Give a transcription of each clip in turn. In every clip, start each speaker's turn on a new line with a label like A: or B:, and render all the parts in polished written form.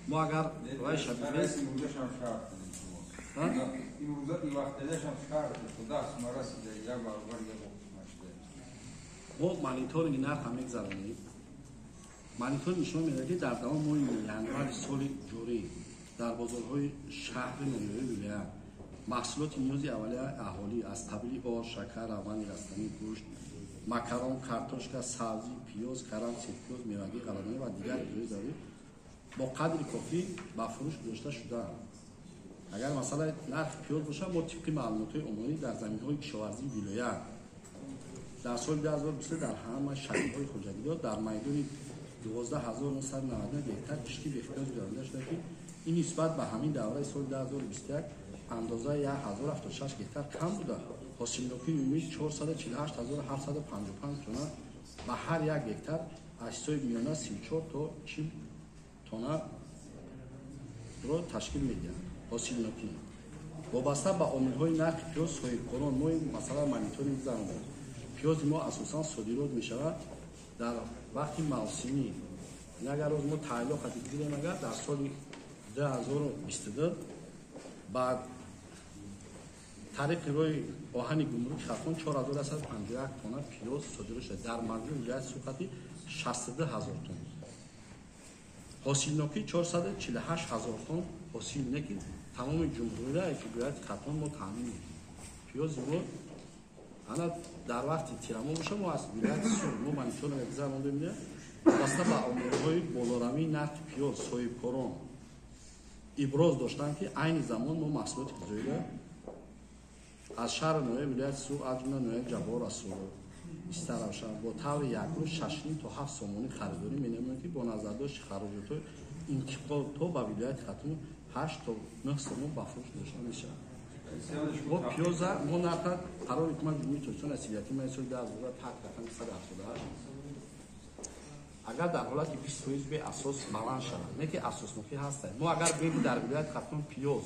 A: Мо агар вай шабиҳ мо мониторинги нарха мегзаронем. Мониторинг нишон медиҳад, ки дар давоми моҳи январи соли ҷорӣ дар бозорҳои шаҳри ноҳияҳои вилоят маҳсулоти ниёзи аввалияи аҳолӣ аз қабили ор, шакар, равғани растанӣ, гӯшт, макарон, картошка, сабзӣ, пиёз, карам, себпиёз, мевагӣ, ғалладона ва дигар ғизои зарурӣ бо қадри кофӣ ба фурӯш гузошта шудаанд. Агар масъалаи нархи пиёз бошад, мо тибқи маълумотҳои оморӣ дар заминҳои кишоварзии вилоят дар соли 2023 дар ҳама шаклҳои хоҷагидор дар майдони 12999 гектар кишти бехпиёз гузаронида шуда, ки ин нисбат ба ҳамин давраи соли 2021 андозаи 1076 гектар кам буда, ҳосилнокии умумӣ 448755 тонна ба ҳар як гектар аз ҳисоби миёна 34 то 40 тоннаро ташкил медиҳад. Ҳосилнокӣ вобаста ба омилҳои нархи пиёз соҳибкорон мо ин масъала мониторинг гузарондем. Пиёзи мо асосан содирот мешавад дар вақти мавсимӣ. Агар рӯз мо таҳлило хати гирем, агар дар соли 2022 ба тариқи роҳи оҳани гумруки Хатлон 4151 тонна пиёз содирот шуда, дар маҷмӯъ вилояти Суғд 62 ҳазор тонна. Ҳосилнокӣ 448 ҳазор тонна ҳосил не, ки тамоми ҷумҳуриро вилояти Хатлон мо таъмин мекунем. Пиёзи мо ана дар вақти тирамоҳ боша, мо аз вилояти Суғд мо мониторинг гузарондем, вобаста ба омилҳои болоравии нархи пиёз соҳибкорон иброз доштанд, ки айни замон мо маҳсулоти ғизоиро аз шаҳри ноҳияи вилояти Суғд, аз ҷумла ноҳияи Ҷаббор Расулов, Истаравшан бо таври якрӯз 6,5 то 7 сомонӣ харидорӣ менамоем, ки бо назардошти хароҷотҳои интиқол то ба вилояти Хатлон 8 то 9 сомон ба фурӯш гузошта мешавад. Мо пиёза мо нарха қарори ҳукумати Ҷумҳурии Тоҷикистон аз 31 майи соли 2020 таҳти рақами 178 агар дар ҳолати 20% беасос баланд шавад, не ки асоснокӣ ҳастад. Мо агар бигӯем, ки дар вилояти Хатлон пиёз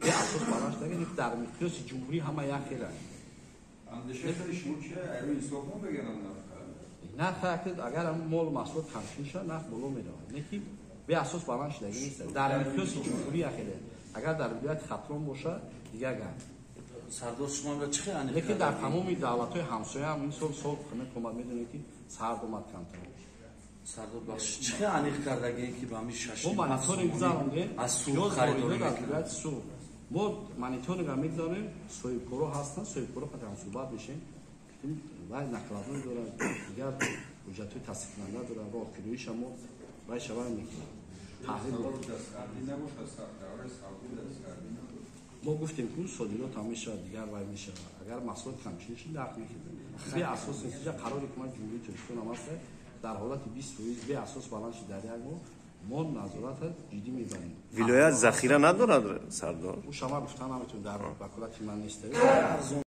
A: беасос баланд шуда, не ки дар миқёси ҷумҳурӣ ҳама як хел аст. Нарх агар мол маҳсулот камшин шавад, нарх боло меравад, не ки беасос баланд шудагӣ нест. Дар миқёси ҷумҳурӣ як хел, агар дар вилояти Хатлон бошад, дигар гап.
B: Сардор, шумо чӣ хел аниқ?
A: Лекин дар тамоми давлатҳои ҳамсоя ҳам ин сол сол хунук омад, медонед, ки сард омад камтар.
B: Сардор, бахш, чӣ хел аниқ кардагие, ки ба ҳамин
A: Мо мониторинг гузарондем.
B: Аз Суғд харидорӣ?
A: Аз вилояти Суғд мо мониторинг мегузаронем. Соҳибкоро ҳастанд, соҳибкоро қати ҳамсӯҳбат мешем, вай накладной дорад, дигар ҳуҷҷатҳои тасдиқкунанда дорад, роҳкироиша мо вай шавай мекунем, таҳлил. Мо гуфтем, ку содирот ҳам мешавад, дигар вай мешавад. Агар маҳсулот камшин шуд, нарх мехезад. Беасос нестиҷа қарори ҳукумати Ҷумҳурии Тоҷикистон ҳам аст, дар ҳолати 20% беасос баланд шуд дар як моҳ, мо назората ҷиддӣ мебарем.
C: Вилоят захира надорад, сардор?
A: Ӯ шама гуфта наметавонем, дар ваколати ман нест.